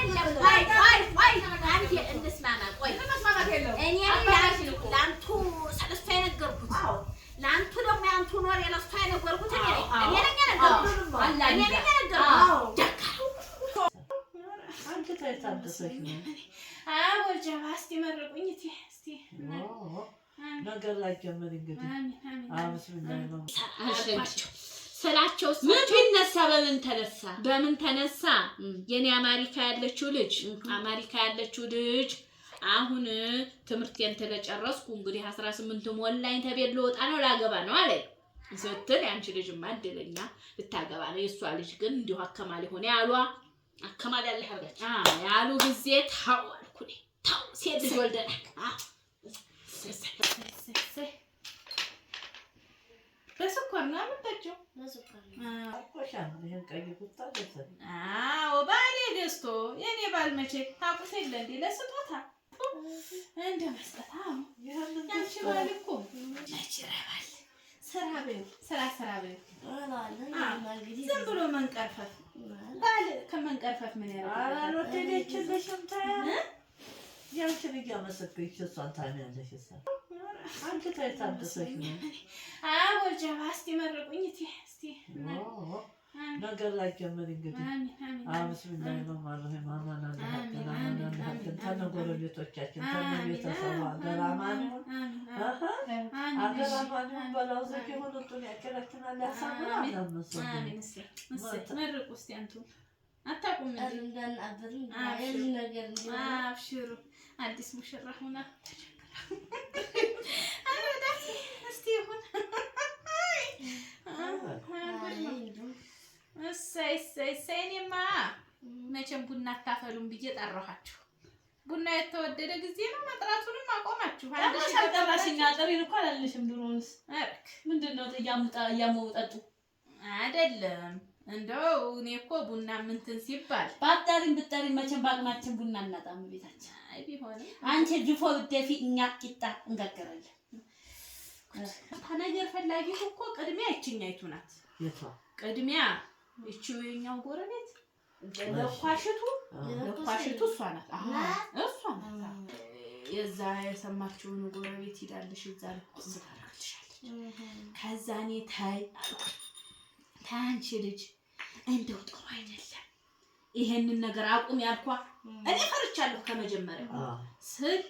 አይደለም። ቆይ ቆይ ቆይ፣ አንዴ እንስማማ። ቆይ እኔ ለአንቱ ስለሷ የነገርኩት፣ ለአንቱ ደግሞ የአንቱ ኖር ለሷ የነገርኩት እኔ ነኝ። እኔ ነኝ የነገርኩት። እኔ ነኝ የነገርኩት። ደካው። አንቺ ተይ ታድሰሽ ነው። አቦል ጀባ፣ እስቲ መርቁኝ እስቲ እስቲ። ነገር ላይ ጀምር እንግዲህ። ብስሚላህ ነው። አልኳቸው ስላቸው ምን ቢነሳ በምን ተነሳ? በምን ተነሳ? የኔ አሜሪካ ያለችው ልጅ፣ አሜሪካ ያለችው ልጅ አሁን ትምህርቴን ተለጨረስኩ እንግዲህ 18 ሞላኝ፣ ተቤት ልወጣ ነው፣ ላገባ ነው አለ ስትል፣ ያንቺ ልጅማ እድለኛ ልታገባ ነው። የእሷ ልጅ ግን እንዲሁ አከማል ሆነ ያሏ አከማል ያለ ያርጋች። ያሉ ጊዜ ታው አልኩ እኔ፣ ታው ሴት ልጅ ወልደናል። በስኳር ነው የምጠጪው? አልኮሻል ይሄን ቀይ ቁጣ ገዘን። አዎ ባሌ ገዝቶ፣ የኔ ባል መቼ ታውቁት የለ እንዴ ለስጦታ እንደ መስጠት። አዎ ያንቺ ባል እኮ መች ይረባል። ስራ በይው፣ ስራ ስራ በይው። ዝም ብሎ መንቀርፈፍ፣ ባል ከመንቀርፈፍ ምን ያደርጋል? አልወደደችልሽም። ታያ ያንቺን እያመሰገንሽ እሷን ታሚያለሽ። እሷ አንቺ ተይ ታድሰሽ ነው። አቦል ጀባ፣ እስቲ መርቁኝ እስቲ እስቲ። ነገር ላይ ጀምር እንግዲህ። ብስሚላህ ረህማን አማን አለሀቅን አማን አለሀቅን ተነ ጎረቤቶቻችን ተነ ቤተሰቡ አገር አማን ይሁን፣ አገር አማን ይሁን። በላው ዘግ ይሁን እጡን ያጭራችን አለ ያሳምር አላመሰግንም። መርቁ እስቲ፣ አንቱ አታውቁም እንዴ? አብሽሩ፣ አዲስ ሙሽራ ሁና ተቸግራ እስቲ ይሁን። እሰይ እሰይ እሰይ። እኔማ መቼም ቡና አታፈሉም ብዬ ጠራኋችሁ። ቡና የተወደደ ጊዜ ነው፣ መጥራቱንም አቆማችሁ። ጠራሽኛ፣ ጥሪን እኮ አላልንሽም። ድሮውንስ ምንድን ነው እያመውጠጡ? አይደለም፣ እንደው እኔ እኮ ቡና ምንትን ሲባል ባጠሪን ብጠሪን መቼም በአቅማችን ቡና እናጣም ቤታችን። አይ ቢሆንም አንቺ ድፎ ብትደፊ እኛ ቂጣ እንጋገራለን። ነገር ፈላጊቱ እኮ ቅድሚያ ይችኛይቱ ናት። የቷ? ቅድሚያ ይቺው የኛው ጎረቤት ለኳሽቱ፣ ለኳሽቱ እሷ ናት። እሷ ናት። የዛ የሰማችውን ጎረቤት ሂዳለሽ እዛ ለኩስ ታደርግልሻለች። ከዛ እኔ ታይ አልኩኝ፣ ታይ አንቺ ልጅ እንደው ጥሩ አይደለም፣ ይሄንን ነገር አቁም ያልኳ እኔ ፈርቻለሁ ከመጀመሪያው ስል፣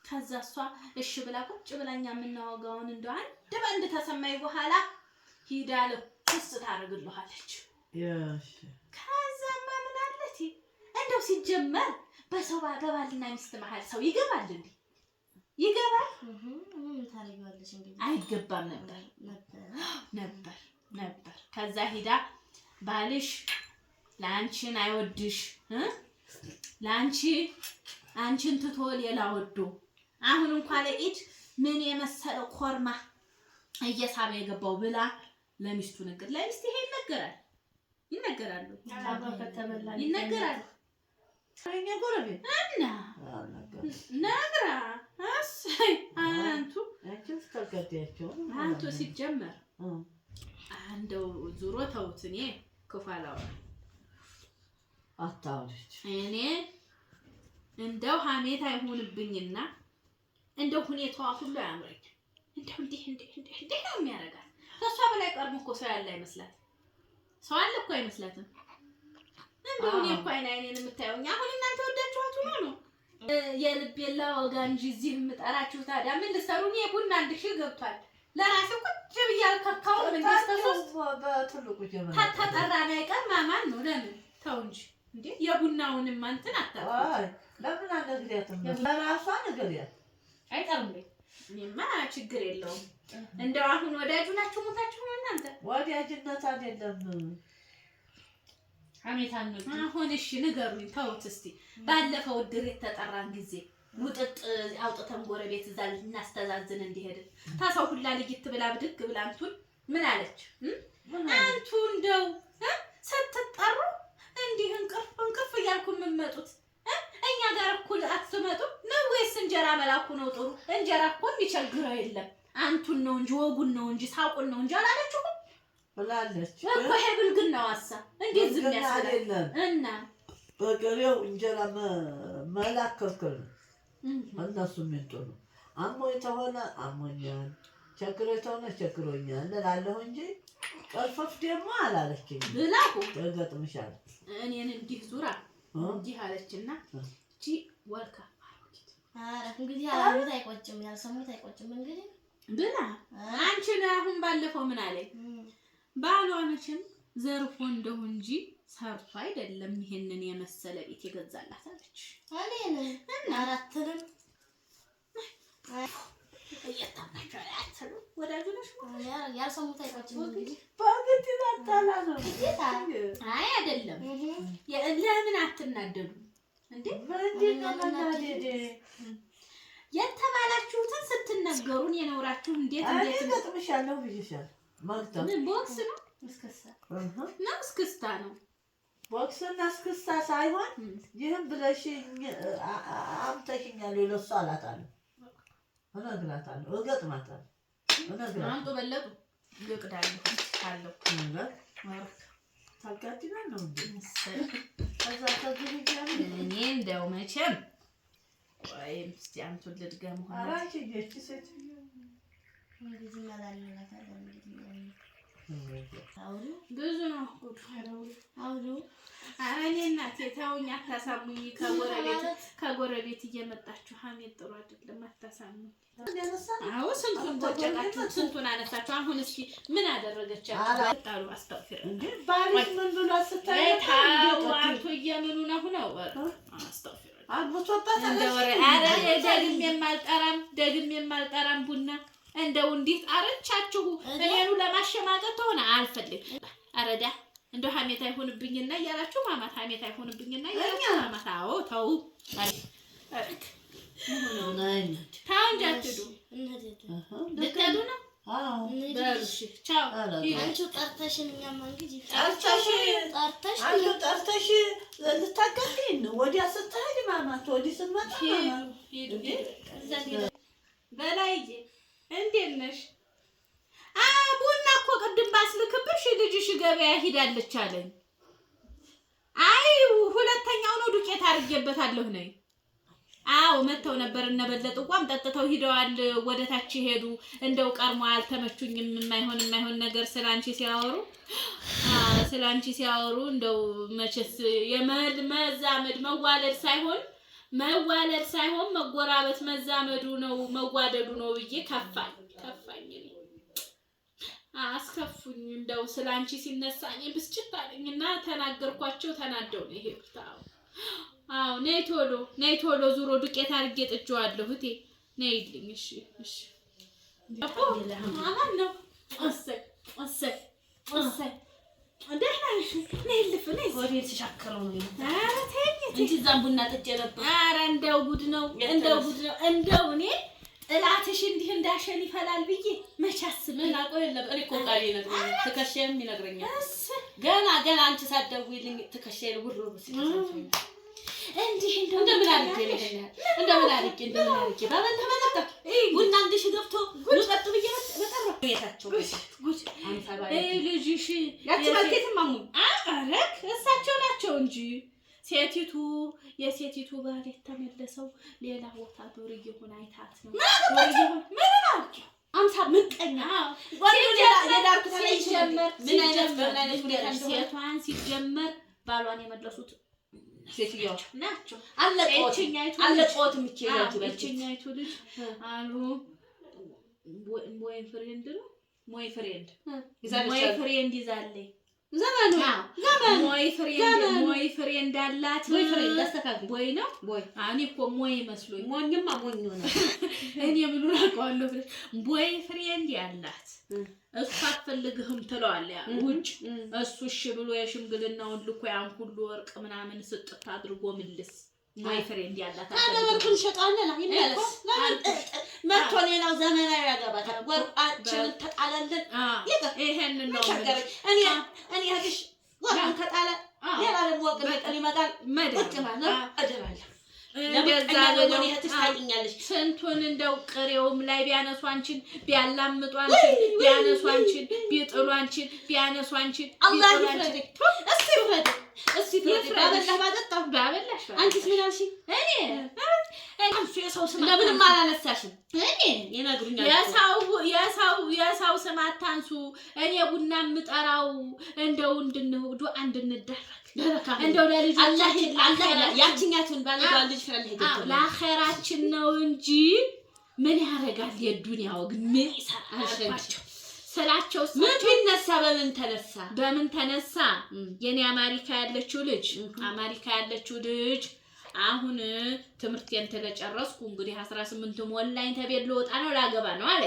ከዛ እሷ እሺ ብላ ቁጭ ብላኛ የምናወጋውን እንደው አንድ በአንድ ተሰማኝ በኋላ ሂዳ ለኩስ ታደርግልሃለች። ከዛማ ምን አለት እንደው ሲጀመር በሰው በባልና ሚስት መሀል ሰው ይገባል እንዴ? ይገባል? አይገባም ነበር ነበር ነበር። ከዛ ሂዳ ባልሽ ለአንቺን አይወድሽ፣ ለአንቺ አንቺን ትቶ ሌላ ወዶ አሁን እንኳን ለኢድ ምን የመሰለ ኮርማ እየሳበ የገባው ብላ ለሚስቱ ነገር፣ ለሚስት ይሄ ይነገራል፣ ይነገራሉ፣ ይነገራል። እኛ ጎረቤት እና ነግራ እሰይ አንቱ አንቱ ሲጀመር እንደው ዙሮ ተውት። እኔ ክፉ አላወራም። አታውሪች። እኔ እንደው ሀሜት አይሆንብኝና እንደው ሁኔታዋ ሁሉ አያምረኝ። እንደው እንዲህ እንዲህ እንዲህ እንዲህ ነው የሚያደርጋት። ከእሷ በላይ ቀርሞ እኮ ሰው ያለ አይመስላትም። ሰው አለ እኮ አይመስላትም። እንደው እኔ እኮ አይን አይኔን የምታየውኝ አሁን እናንተ ወዳችኋት ሆኖ ነው የልቤን ላወጋ እንጂ እዚህ የምጠራችሁ ታዲያ ምን ልትሰሩ? እኔ ቡና 1000 ገብቷል። ለራሴ ቁጭ ብዬ አልከካውም። እንደ እስከ ሦስት በትልቁ ጀመረ። ተጠራን አይቀር ማማን ነው። ለምን ተው እንጂ እንዴ፣ የቡናውንም እንትን አታውቁት። ለምን አልነግሪያትም? ለራሷ ንገሪያት። አይጠሩም እንዴ? እኔማ ችግር የለውም። እንደው አሁን ወዳጁ ናችሁ ሞታችሁ ነው እናንተ። ወዳጅነት አይደለም። ሀሜት አንወድም። አሁን እሺ ንገሩኝ፣ ተውት እስቲ። ባለፈው እድር የተጠራን ጊዜ ውጥጥ አውጥተን ጎረቤት እዛ እናስተዛዝን እንዲሄድን ታሰው ሁላ ልይት ብላ ብድግ ብላ አንቱን ምን አለች? አንቱ እንደው ስትጠሩ እንዲህ እንቅርፍ እንቅርፍ እያልኩ የምመጡት እኛ ጋር እኩል አትመጡ ነው ወይስ እንጀራ መላኩ ነው ጥሩ? እንጀራ እኮ የሚቸግረው የለም። አንቱን ነው እንጂ ወጉን ነው እንጂ ሳቁን ነው እንጂ አላለችሁም? ብላለች እኮ። ይሄ ብልግና ዋሳ እንዴት ዝም ብልግና ያስብላል? አይደለም። እና በቅሬው እንጀራ መላክ ክልክል ነው። እነሱ የሚንጡ ነው። አሞኝ ተሆነ አሞኛል፣ ቸግሮኝ ተሆነ ቸግሮኛል እላለሁ እንጂ ቀርፈፍ ደግሞ አላለችኝም። ብላሁ እገጥምሻለሁ። እኔን እንዲህ ዙራ እንዲህ አለችና እቺ ወልካ አሮጊት ኧረ እንግዲህ ያላሉት አይቆጭም፣ ያልሰሙት አይቆጭም። እንግዲህ ብላ አንቺን አሁን ባለፈው ምን አለኝ? ባሏ መቼም ዘርፎ እንደሁ እንጂ ሰርቶ አይደለም ይሄንን የመሰለ ቤት የገዛላት አለች። እኔን አራትንም እየታማችሁ አትሉ ወዳጁ ነሽ። ያልሰሙት አይቆጭም። እንግዲህ በግድ ላጣላ ነው። አይ አይደለም። ለምን አትናደዱ እንዴ? ምንድን ነው መናደድ? የተባላችሁትን ስትነገሩን የነውራችሁ እንዴት እኔ እንዴት እገጥምሻለሁ ብዬሻለሁ። መግጠም ምን ቦክስ ነው ነው እስክስታ ነው። ቦክስና እስክስታ ሳይሆን ይህም ብለሽኝ አምተሽኛል ለእሱ አላታለሁ፣ እነግራታለሁ፣ እገጥማታለሁ፣ እነግራታለሁ። አምጡ በለጡ ልቅዳለሁ አለው ታጋድናል ነው እንዴ? ከዛ ከዚህ እያለ እኔ እንደው መቼም ወይም እስኪ አንቱን ልድገም ሆነ ኧረ አንቺ ይህቺ ሴትዮ እንግዲህ መላልላታለን። እንግዲህ አውሩ ብዙ ነው ጉዱ። አውሩ እኔ እናቴ ተውኝ፣ አታሳሙኝ። ከጎረቤት እየመጣችሁ ሀሜት ጥሩ አይደለም፣ አታሳሙኝ። አዎ ስንቱን ቦጨቃችሁ፣ ስንቱን አነሳችሁ። አሁን እስኪ ምን አደረገቻችሁ? ጣሉ አስተግፊር እንዴ ባልሽ ምን ብሎ ስታይ ተው አንቱ እየምኑ ነው ነው አስተግፊር አግብቶባታል። እንደው ኧረ ደግሜ የማልጠራም ቡና እንደው እንዲህ ጣረቻችሁ እኔኑ ለማሸማቀቅ ተሆነ አልፈልግም። አረዳ እንደው ሀሜት አይሆንብኝና እያላችሁ ማማት፣ ሀሜት አይሆንብኝና እያላችሁ ማማት። አዎ ተው ተው እንጂ አትሂዱ። ልትሄዱ ነው? በሉ እሺ ቻው። አንቺው ጠርተሽን እኛማ እንግዲህ ጠርተሽ ጠርተሽ አንቺው ጠርተሽ ልታጋቢን ነው። ወዲያ ስትሄድ ማማት፣ ወዲህ ስትመጣ ማማት። ሂዱ። በላይዬ እንዴት ነሽ? ቡና እኮ ቅድም ባስልክብሽ ልጅሽ ገበያ ሂዳለች አለኝ። አይ ሁለተኛው ነው ዱቄት አድርጌበታለሁ ነኝ። አዎ መተው ነበር እነ በለጡ እንኳን ጠጥተው ሂደዋል። ወደ ታች ሄዱ። እንደው ቀርሞ አልተመቹኝም። የማይሆን ነገር ስላንቺ ሲያወሩ እንደው መቼስ የመዛመድ መዋለድ ሳይሆን መጎራበት መዛመዱ ነው መዋደዱ ነው ብዬ ከፋኝ። አስከፉኝ። እንደው ስላንቺ ሲነሳ እኔ ብስጭት አለኝና ተናገርኳቸው። ተናደው ነው የሄዱት። አዎ ነይ ቶሎ ዙሮ ዱቄት አድርጌ ጥጄዋለሁ። እህቴ ነይልኝ። እሺ እሺ። አማን ነው። እሰይ እሰይ እሰይ። ደህና ነሽ? ነይ ልፍ ነይ። ወዴት ተሻከረው ነው? ኧረ ተይኝ እንጂ እዛም ቡና ጥጄ ነበር። ኧረ እንደው ጉድ ነው፣ እንደው ጉድ ነው። እንደው እኔ ጥላትሽ እንዲህ እንዳሸን ይፈላል ብዬ መች አስቤ ምን አውቀው የለም። እኔ እኮ ቃሌ ይነግረኛል፣ ትከሻዬም ይነግረኛል። ገና ገና አንቺ ሳትደውይልኝ ትከሻዬን ውር ውር ሲል እንዲህ እንደው እንደምን አድርጌ ነው እንደምን አድርጌ ባበላ በለጣ ቡና እንዲሽ ገብቶ ልጠጡ ብዬ በጠራሁ ቤታቸው ጉድ ልጅሽ ያቺ ባልቴትም አሙኝ። ኧረ እሳቸው ናቸው እንጂ ሴቲቱ የሴቲቱ ባል የተመለሰው ሌላ ቦታ ዱርዬ ሆና አይታት ነው። ምን አውቄ አምሳ ምቀኛ ሴቷን ሲጀመር ባሏን የመለሱት ሴትዮዋ ናቸው። አለቀዎትም። ይችኛይቱ ልጅ አሉ boyfriend ነው boyfriend boyfriend ይዛለኝ ዘመኑ boyfriend አላት። boyfriend አስተካክል። boy ነው boy እኔ እኮ ሞይ መስሎኝ ሞኝማ ሞኝ ሆነ። እኔ ምኑን አውቀዋለሁ ብለሽ boyfriend ያላት እሱ አትፈልግህም ትለዋለህ ውጭ እሱ እሺ ብሎ የሽምግልናውን ልኮ ያን ሁሉ ወርቅ ምናምን ስጥት አድርጎ ምልስ boyfriend ያላት ወርቁን እንሸጠዋለን። ይመለስ መጥቶ ሌላው ዘመናዊ ያገባታል። ወርቃችንን ተጣለልን። ይሄንን ነው እኔ እኔ እህትሽ ወርቁን ከጣለ ሌላ ደግሞ ወርቅ ሊጥል ይመጣል። ቁጭ ማለት እድራለሁ። ለምቀኛ ለመሆን እህትሽ ታውቂኛለሽ። ስንቱን እንደው ቅሬውም ላይ ቢያነሱ አንቺን ቢያላምጡ አንቺን ቢያነሱ አንቺን ቢጥሉ አንቺን ቢያነሱ አንቺን አላህ ቢጥሉ አንቺን። ይፍረድህ፣ እሱ ይፍረድህ፣ እሱ ይፍረድህ። ባበላህ ባጠጣሁ ባበላሽ አንቺስ ምን አልሽኝ? እኔ እሱ የሰው ስም ለምንም አላነሳሽም። እኔ ይነግሩኛል። የሰው የሰው የሰው ስም አታንሱ። እኔ ቡና የምጠራው እንደው ዱአ እንድንደረግ እንደው ለልጆቻችን ያችኛቱን ባለዷን ልጅ ፍለልህ ለአኸራችን ነው እንጂ ምን ያደርጋል የዱንያ ወግ ምን ይሰራል አልኳቸው ስላቸው ምን ቢነሳ በምን ተነሳ በምን ተነሳ? የኔ አሜሪካ ያለችው ልጅ አሜሪካ ያለችው ልጅ አሁን ትምህርቴን ተለጨረስኩ እንግዲህ 18 ሞላኝ ተቤት ልወጣ ነው ላገባ ነው አለ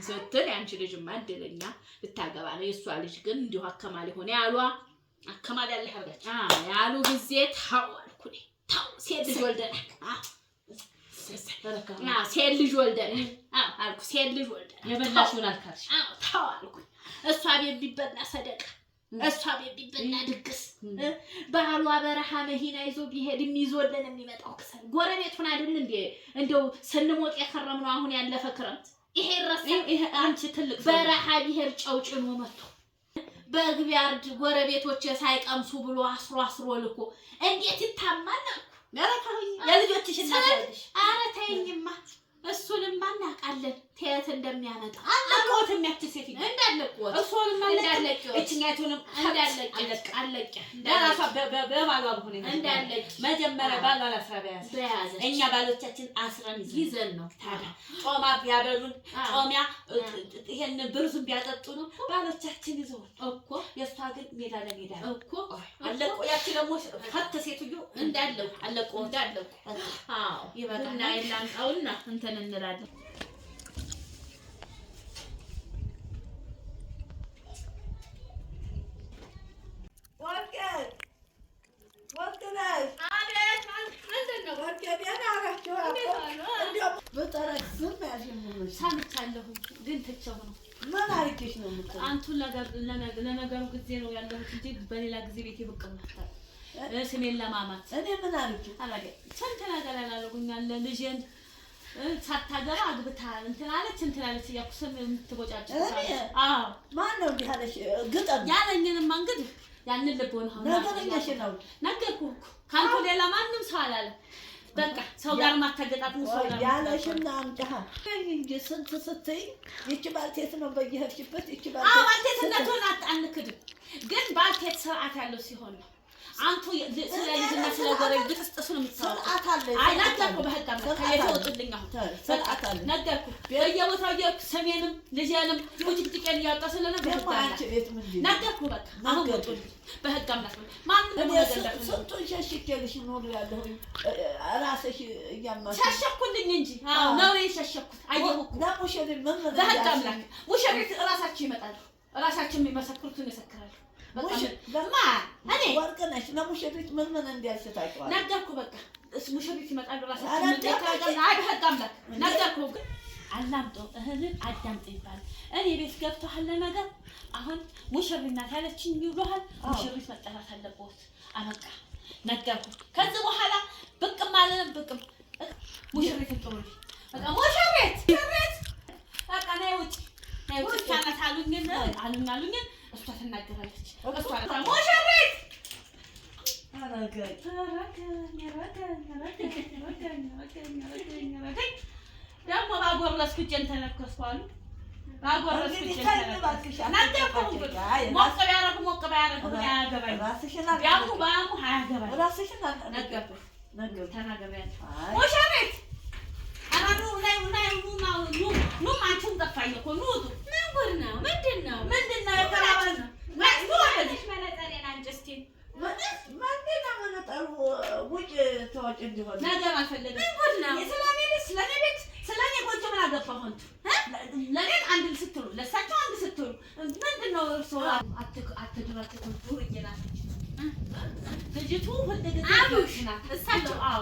ስትል ያንቺ ልጅማ እድለኛ ልታገባ ነው። የእሷ ልጅ ግን እንዲሁ አከማል ሆነ ያሏ አከማል ያለ ያርጋች ያሉ ጊዜ ተው አልኩ እኔ ተው ሴት ልጅ ወልደናል ሴት ልጅ ወልደናል አልኩ ሴት ልጅ ወልደናል የበላሽውን አልካልሽ ተው አልኩኝ። እሷ ቤት ቢበላ ሰደቃ እሷ ቤት ቢበላ ድግስ ባሏ በረሃ መኪና ይዞ ቢሄድ የሚይዞልን የሚመጣው ክሰል ጎረቤቱን አይደል እንዴ እንደው ስንሞቅ የከረምነው አሁን ያለፈ ክረምት ይሄ ይረሳል። ይሄ አንቺ ትልቅ በረሃ ቢሄድ ጨው ጭኖ መጥቶ በግ ቢያርድ ጎረቤቶቼ ሳይቀምሱ ብሎ አስሮ አስሮ ልኮ እንዴት ይታማል አልኩ። የልጆችሽ እናት ያለሽ ኧረ ተይኝማ እሱንማ እናውቃለን ተየት እንደሚያመጣ አለቆት የሚያች ሴትዮ እንዳለቆት እሱንማ እንዳለቆት እችኛቱንም እንዳለቀ አለቀ ለራሷ በባሏ በሆነ እንዳለቀ መጀመሪያ ባሏን አስራ በያዘች እኛ ባሎቻችን አስረን ይዘን ነው ታዲያ ጮማ ቢያበሉን ጮሚያ ይሄንን ብርዙን ቢያጠጡ ነው ባሎቻችን ይዘውን እኮ የእሷ ግን ሜዳ ለሜዳ እኮ አለቆ ያቺ ደግሞ ፈተ ሴትዮ እንዳለው አለቆ እንዳለቆ አዎ ይበቃል። እና የላምጣውና እንትን እንላለን። ሰምቻለሁ ግን ትቼው ነው። ምን አድርጌሽ ነው የምትለው? አንቱን ለነገሩ ጊዜ ነው ያለሁት እንጂ በሌላ ጊዜ ቤቴ ብቅ ብላ ስሜን ለማማት እኔ ምን አድርጌ አላውቅም። ስንት ነገር ያላደረጉኛል። ልጄን ሳታገባ አግብታ እንትን አለች እንትን አለች እያልኩ ስም የምትቦጫጭ አዎ፣ ማን ነው እንዲህ አለሽ? ግጠም ያለኝንማ እንግዲህ ያንን ልቦና ነገረኛሽ ነው። ነገርኩህ እኮ ከአንተ ሌላ ማንም ሰው አላለም። በቃ ሰው ጋር ማታገጣጥሙ ሰው ጋር ያለሽና አምጪሃ እንጂ ስንት ስትይ ይቺ ባልቴት ነው በየሄድሽበት ይቺ አዎ፣ ባልቴትነቱን አንክድም፣ ግን ባልቴት ስርዓት ያለው ሲሆን ነው። አንቱ ስለ ልጅና ስለ ጎረቤት ብጥስጥሱን የምታወጣው ስርዓት አለ። አይ ነገርኩህ፣ በህግ አምላክ ከቤት ወጡልኝ። አሁን ስርዓት አለ። ነገርኩህ፣ በየቦታው እየሄድኩ ስሜንም ልጄንም ውጭቅጭቄን እያወጣ ስለሆነ ደግሞ በህግ አንቺ አምላክ ቤት ምንድን ነው? ነገርኩህ። በቃ አሁን ወጡልኝ በህግ አምላክ። ማንም እኔ ነገር ስንቱን ሸሽጌልሽ ኖር ያለሁኝ ራስሽ እያማሽ ሸሸኩልኝ እንጂ አዎ ነው የሸሸኩት። አየሁ እኮ ለሙሽሪት ምን ምን በህግ አምላክ ሙሽሪት እራሳቸው ይመጣሉ፣ እራሳቸው የሚመሰክሩትን ይመሰክራሉ። ማ እኔ ወርቅነሽ ለሙሽሪት ምን ምን እንዲያልሽ ታውቂዋለሽ? ነገርኩህ። በቃ ሙሽሪት ይመጣሉ እራሳቸው። አይ በህግ አምላክ ነገርኩህ። አላምጦ እህልን አዳምጦ ይባላል። እኔ ቤት ገብቶሃል ለነገር አሁን ሙሽሪት ናት ያለችኝ ይብሎሃል። ሙሽሪት መጠራት አለብዎት። አበቃ ነገርኩህ። ከዚህ በኋላ ብቅም አልልም ብቅም። ሙሽሪትን ጥሩልኝ። በቃ ሙሽሪት በቃ ነይ ውጪ ነይ ውጪ። እሷ ናት አሉኝን አሉኝ አሉኝን እሷ ትናገራለች። እሷ ናት ሙሽሪት። ደግሞ ባጎረስኩ እጄን ተነከስኩ አሉ። ባጎረስኩ እጄን ተነከስኩ። ነገርኩህ እንግዲህ ሞቅ ቢያደርጉ ሞቅ ባያደርጉ አያገባኝም። ቢያሙ ባያሙ አያገባኝም። ነገርኩህ፣ ተናግሬያለሁ። ሙሽሪት ኧረ ኑ ነይ ነይ ኑ ኑ ኑ አንቺም ጠፋኝ እኮ ኑ ውጡ። ምን ጉድ ነው? ምንድን ነው? ምንድን ነው የከራበን? ኑ ወደዚህ መነጸሬን አምጪ እስኪ። ምንድን ነው መነጠሩ? ውጭ ታወጪ እንዲሆን ነገር አልፈለግም። ምን ጉድ ነው? ስለ እኔ ልጅ ስለ እኔ ቤት ስለ እኔ ጎጆ ምን አገባሁ? አንቱ ለእኔም አንድ ስትሉ ለእሳቸው አንድ ስትሉ ምንድን ነው እርስዎ? አትድረቱ ዱርዬ ናት ልጅቱ ሁል ጊዜ አሉሽ ናት እሳቸው። አዎ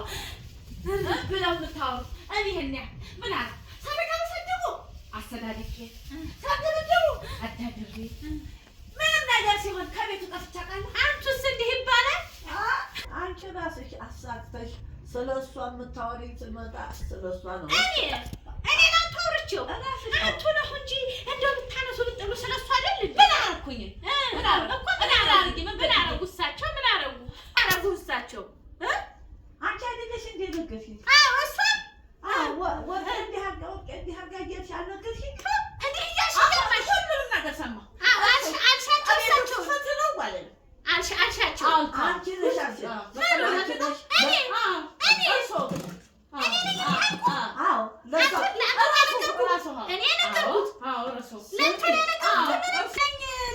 ብለው የምታወሩት እኔ ይሄን ያህል ምን አለ ሰደቃ መሰድቡ አስተዳድጌ ሳትደበደቡ አዳድሬ ምንም ነገር ሲሆን ከቤቱ ጠፍቼ አውቃለሁ። አንቱስ እንዲህ ይባላል? አንቺ ራስሽ አሳክተሽ ስለ እሷ የምታወሪኝ ስመጣ ስለ እሷ ነው። እኔ ላንተ አውርቼው አንቱ ነህ እንጂ እንደው ብታነሱ ብጥሉ ስለ እሷ አይደል? ምን አደረኩኝ? ምን አደረኩ? ምን አደረጉ? ምን አደረጉ? እሳቸው ምን አደረጉ? አደረጉ እሳቸው አንቺ አይደለሽ እንደ ነገርሽኝ? አዎ እሷ አዎ ወርቅ እንዲህ አድርጋ ወርቅ እንዲህ አድርጋ እያልሽ አልነገርሽኝ? እንዲህ እያልሽ ሰማሽ? ሁሉንም ነገር ሰማሁ። አዎ አልሻቸው እሳቸው ፍትህ ነው ማለት ነው። አልሻቸው አንቺ ነሽ አልሽ። አንቺ ነሽ። አዎ ለእሷ እኔ ነገርኩት። ለአንቱ የነገርኩት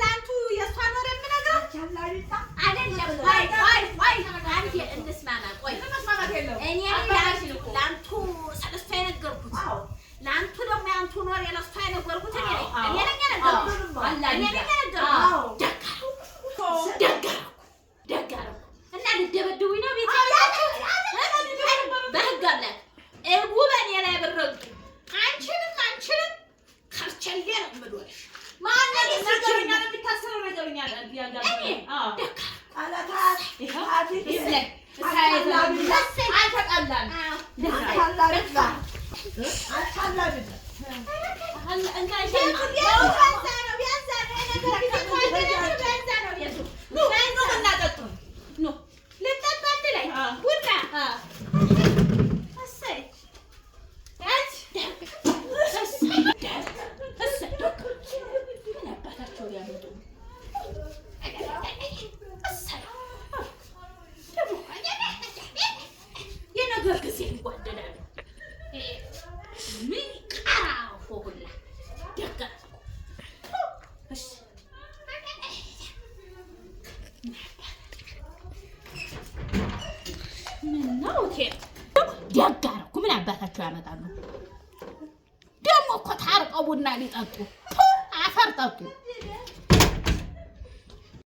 ለአንቱ የእሷን ወሬ የምነግረው አንቺ አላሪጣ አይደለም። ቆይ ቆይ ቆይ አንዴ እንስማማ። ቆይ መስማማት የለውም። እኔ ለአንቱ ስለእሷ የነገርኩት አዎ ለአንቱ ደግሞ የአንቱን ወሬ ለእሷ የነገርኩት እኔ ነኝ። እኔ ነኝ የነገርኩት። እኔ ነኝ የነገርኩት። አዎ ደግ አደረኩ ደግ አደረኩ ደግ አደረኩ። እና ልደበድቡኝ ነው ቤት ያላችሁ? በህግ አምላክ እርጉ በእኔ ላይ ብረግጡ አንቺንም አንቺንም ከርቸሌ ነው የምልሽ። ነገረኛ ነው የሚታሰረው፣ ነገረኛ እኔ ደግ ቃላታት አልተጣላንም። አላሪጣ አንቺ አላሪጣ የነገር ጊዜ ይጓደላሉ። ምን ቀራፎ ሁላ ደግ አደረኩ። እሺ ምነው ቴ ደግ አደረኩ። ምን አባታቸው ያመጣሉ ደግሞ እኮ ታርቀው ቡና ሊጠጡ አፈር ጠጡ።